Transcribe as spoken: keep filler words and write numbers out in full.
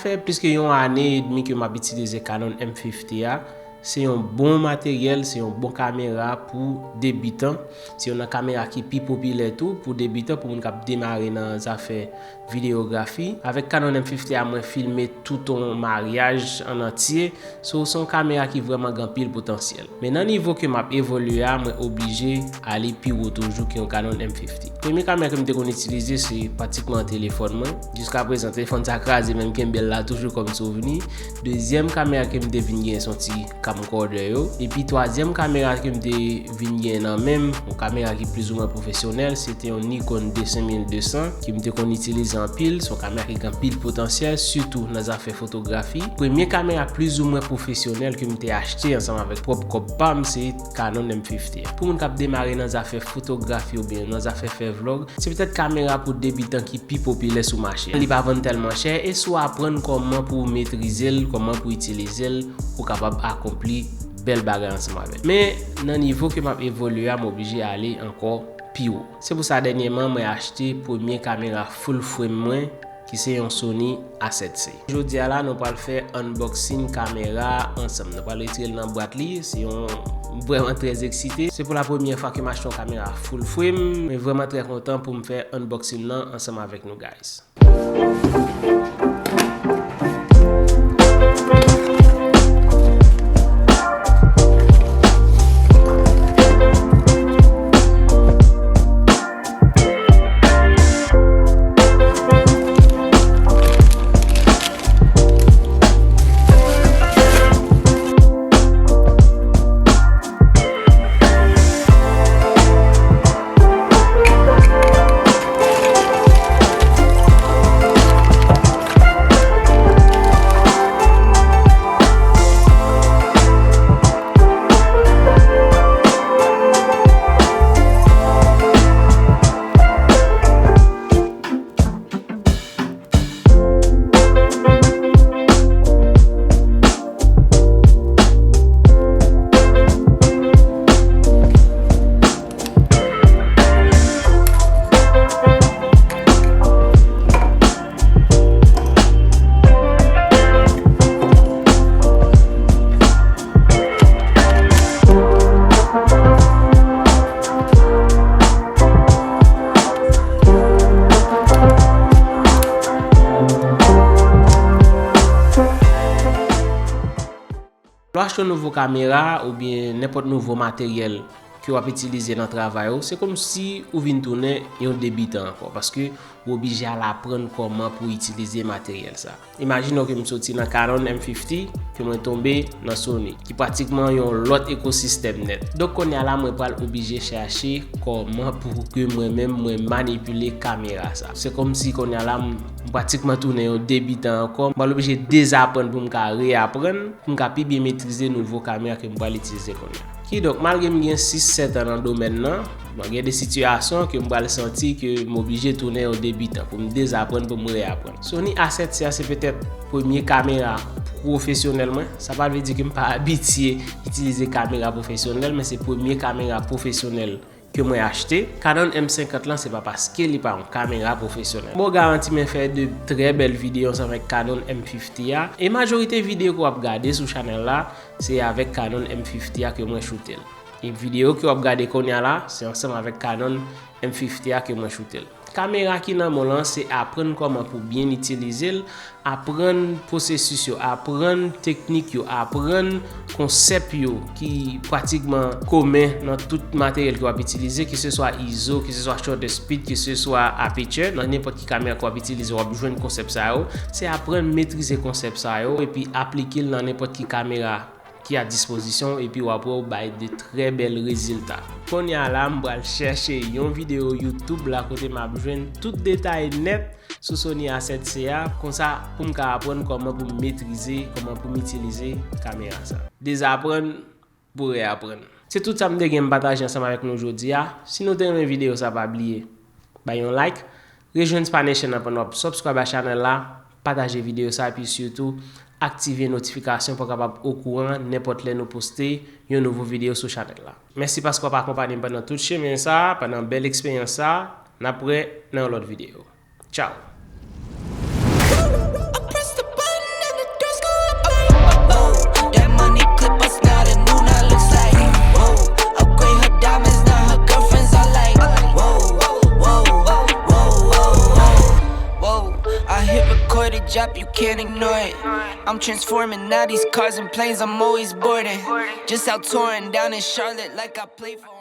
Fè plis ke yon ane edmi ke m ap itilize Canon M fifty a. Se yon bon materyèl, se yon bon kamera pou debitan. Se youn nan kamera ki pi popilè tou pou debitan, pou moun k ap demare nan zafè videyografi. Avèk Canon M fifty a, mwen filme tout yon maryaj an antye. So, se yon kamera ki vrèman gen anpil potansyèl. Men nan nivo ke m ap evolye a, mwen oblije ale pi wo toujou ke yon Canon M fifty. Premye kamera ke m te konn itilize, se pratikman telefòn mwen. Jiska prezan, telefòn sa kraze, men m kenbe l la toujou kòm souvni. Dezyèm kamera ke m te vin gen, se yon ti camcorder yo. Epi twazyèm kamera ke m te vin gen nan men m, yon kamera ki plizoumwen pwofesyonèl, se te yon Nikon de senk mil de san ke m te konn itilize anpil. Se yon kamera ki gen anpil potansyèl, sitou nan zafè fotografi. Premye kamera plizoumwen pwofesyonèl ke m te achte ansanm avèk pwòp kòb pa m, se Canon M fifty a. Pou moun k ap demare nan zafè fotografi oubyen nan zafè fè vlòg, se petèt kamera pou debitan ki pi popilè sou mache a. Li pa vann tèlman chè, e si w aprann kòman pou w metrize l, kòman pou w itilize l, ou kapab akonpli bèl bagay ansanm avè l. Men, nan nivo ke m ap evolye a, m oblije ale ankò pi wo. Se pou sa, dènyèman, mwen achte premye kamera full frame mwen, ki se yon Sony A sèt C. Jodi a la, nou pral fè unboxing kamera ansanm. Nou pral retire l nan bwat li. Se yon, m vrèman trè eksite. Se pou la premyè fwa ke m achte yon kamera full frame. Mwen vrèman trè kontan pou m fè unboxing nan ansanm avèk nou, guys. Lè w achte yon nouvo kamera oubyen nenpòt nouvo materyèl ke w ap itilize nan travay ou, se kòmsi ou vin tounen yon debitan ankò, paske ou oblije al aprann kòman pou w itilize materyèl sa. Imajine w ke m soti nan Canon M fifty, ke mwen tonbe nan Sony, ki pratikman yon lòt ekosistèm nèt. Donk, kounye a la, mwen pral oblije chache kòman pou ke mwen menm, mwen manipile kamera sa. Se kòmsi kounye a la, m, m pratikman tounen yon debitan ankò. M pral oblije dezaprann pou m ka reyaprann, pou m ka pi byen metrize nouvo kamera ke m pral itilize kounye a. Kidonk, malgre m gen sis sèt an nan domèn nan, bon, gen de sitiyasyon ke m pral santi ke m oblije tounen yon debitan pou m dezaprann, pou m reyaprann. Sony A sèt C a se petèt premye kamera pwofesyonèl mwen. Sa pa vle di ke m pa abitye itilize kamera pwofesyonèl, men se premye kamera pwofesyonèl ke mwen achte. Canon M senkant lan, se pa paske li pa yon kamera pwofesyonèl. Bon, garanti mwen fè de trè bèl videyo ansanm avèk Canon M fifty a. E majorite videyo ke w ap gade sou chanèl la, se avèk Canon M fifty a ke mwen choute l. E videyo ke w ap gade kounye a la, se ansanm avèk Canon M fifty a ke mwen choute l. Kamera ki nan men w lan, se aprann kòman pou byen itilize l, aprann pwosesis yo, aprann teknik yo, aprann konsèp yo ki pratikman komen nan tout materyèl ke w ap itilize, keseswa izo, keseswa shutter speed, keseswa aperture, nan nenpòt ki kamera ke w ap itilize, w ap jwenn konsèp sa yo. Se aprann metrize konsèp sa yo, epi aplike l nan nenpòt ki kamera ki a dispozisyon w, epi w ap wè w bay de trè bèl rezilta. Kounye a la, m pral chèche yon videyo YouTube la kote m ap jwenn tout detay nèt sou Sony A sèt C a, konsa pou m ka aprann kòman pou m metrize, kòman pou m itilize kamera sa. Dezaprann pou reyaprann. Se tout sa m te gen m pataje ansanm avèk nou jodi a. Si nou te renmen videyo sa, pa bliye bay yon like, rejwenn Spanish Channel pandan w ap subscribe a chanèl la, pataje videyo sa, epi sitou aktive notifikasyon pou w kapab okouran nenpòt lè nou poste yon nouvo videyo sou chanèl la. Mèsi paske w ap akonpanye m pandan tout chemen sa, pandan bèl eksperyans sa. N ap wè nan yon lòt videyo. Tchao! I press the button. drop, you can't ignore it. I'm transforming now these cars and planes, I'm always boarding. Just out touring down in Charlotte like I play for.